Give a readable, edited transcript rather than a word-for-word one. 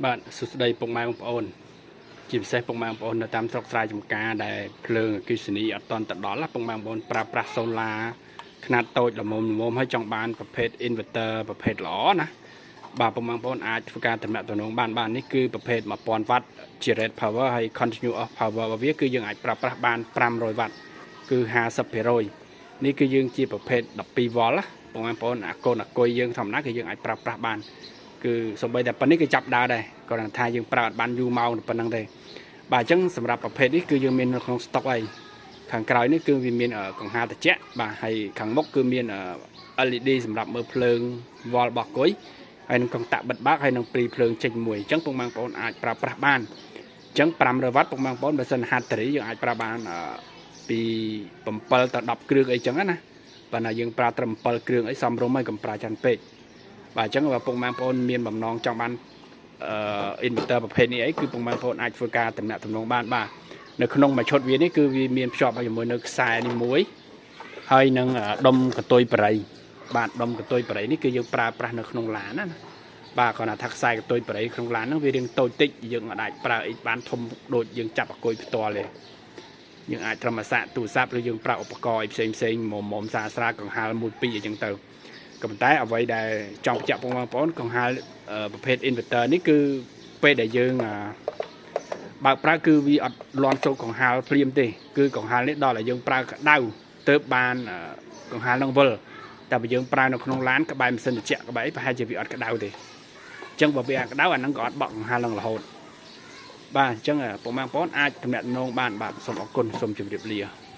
បាទសួស្តីពុកម៉ែបងប្អូនជាពិសេសពុកម៉ែបងប្អូននៅតាមស្រុកស្រែចម្ការដែលភ្លើងអគ្គិសនីអត់ទាន់ទៅដល់ពុកម៉ែបងប្អូនប្រើប្រាស់សូឡាខ្នាតតូចល្មមល្មមហើយចង់បានប្រភេទ inverter ប្រភេទល្អណាបាទពុកម៉ែបងប្អូនអាចធ្វើការតំណាក់តំណងបានបាទនេះគឺប្រភេទ1000វ៉ាត់ជា red power ហើយ continuous power របស់វាគឺយើងអាចប្រើប្រាស់បាន500វ៉ាត់គឺ50%នេះគឺយើងជាប្រភេទ12វ៉ុលណាពុកម៉ែបងប្អូនអាកូនអាគុយយើងធម្មតាគឺយើងអាចប្រើប្រាស់បានគឺសំបីតែប៉ុណ្នេះគឺចាប់ដើរដែរគ្រាន់តែថាយើងប្រើអត់បានយូរម៉ោងតែប៉ុណ្្នឹងទេបាទអញ្ចឹងសម្រាប់ប្រភេទនេះគឺយើងមាននៅក្នុង stock ហើយខាងក្រោយនេះគឺវាមានកង្ហារត្រជាក់បាទហើយខាងមុខគឺមាន LED សម្រាប់មើលភ្លើងវ៉លរបស់គុយហើយនឹងកុងតាក់បិទបើកហើយនឹងព្រីភ្លើងចេញមួយអញ្ចឹងពុកម៉ែបងប្អូនអាចប្រើប្រាស់បានអញ្ចឹង500វ៉ាត់ពុកម៉ែបងប្អូនបើសិនហាត់តេរីយើងអាចប្រើបានពី7ទៅ10គ្រឿងអីចឹងណាបើណាយើងប្រើត្រឹម7គ្រឿងអីសមរម្យហើយកុំប្រើច្រើនពេកបាទអញ្ចឹងបើពុកម៉ែបងប្អូនមានបំណងចង់បានអឺ inverter ប្រភេទនេះអីគឺពុកម៉ែបងប្អូនអាចធ្វើការតំណាក់តំណងបានបាទនៅក្នុងមួយឈុតវានេះគឺវាមានភ្ជាប់ជាមួយនៅខ្សែនេះមួយហើយនឹងដុំកតុយបរិយបាទដុំកតុយបរិយនេះគឺយើងប្រើប្រាស់នៅក្នុងឡានណាបាទគ្រាន់តែថាខ្សែកតុយបរិយក្នុងឡានហ្នឹងវារៀងតូចតិចយើងអាចប្រើអីបានធំដូចយើងចាប់អគុយផ្ទាល់ទេយើងអាចត្រឹមអាសាកទូរស័ព្ទឬយើងប្រើឧបករណ៍អីផ្សេងផ្សេងមុំមុំសាស្រាកង្ហាលមួយពីរអីចឹងទៅក៏ប៉ុន្តែអ្វីដែលចង់បញ្ជាក់បងប្អូនកង្ហាលប្រភេទ inverter នេះគឺពេលដែលយើងបើកប្រើគឺវាអត់លន់សូកង្ហាលភ្លាមទេគឺកង្ហាលនេះដល់តែយើងប្រើក្តៅទៅបានកង្ហាលនឹងវិលតែបើយើងប្រើនៅក្នុងឡានក្បែរម៉ាស៊ីនត្រជាក់ក្បែរអីប្រហែលជាវាអត់ក្តៅទេអញ្ចឹងបើវាអត់ក្តៅអាហ្នឹងក៏អត់បក់កង្ហាលនឹងរហូតបាទអញ្ចឹងពុកម៉ែបងប្អូនអាចតំណាក់តំណងបានបាទសូមអរគុណសូមជម្រាបលា។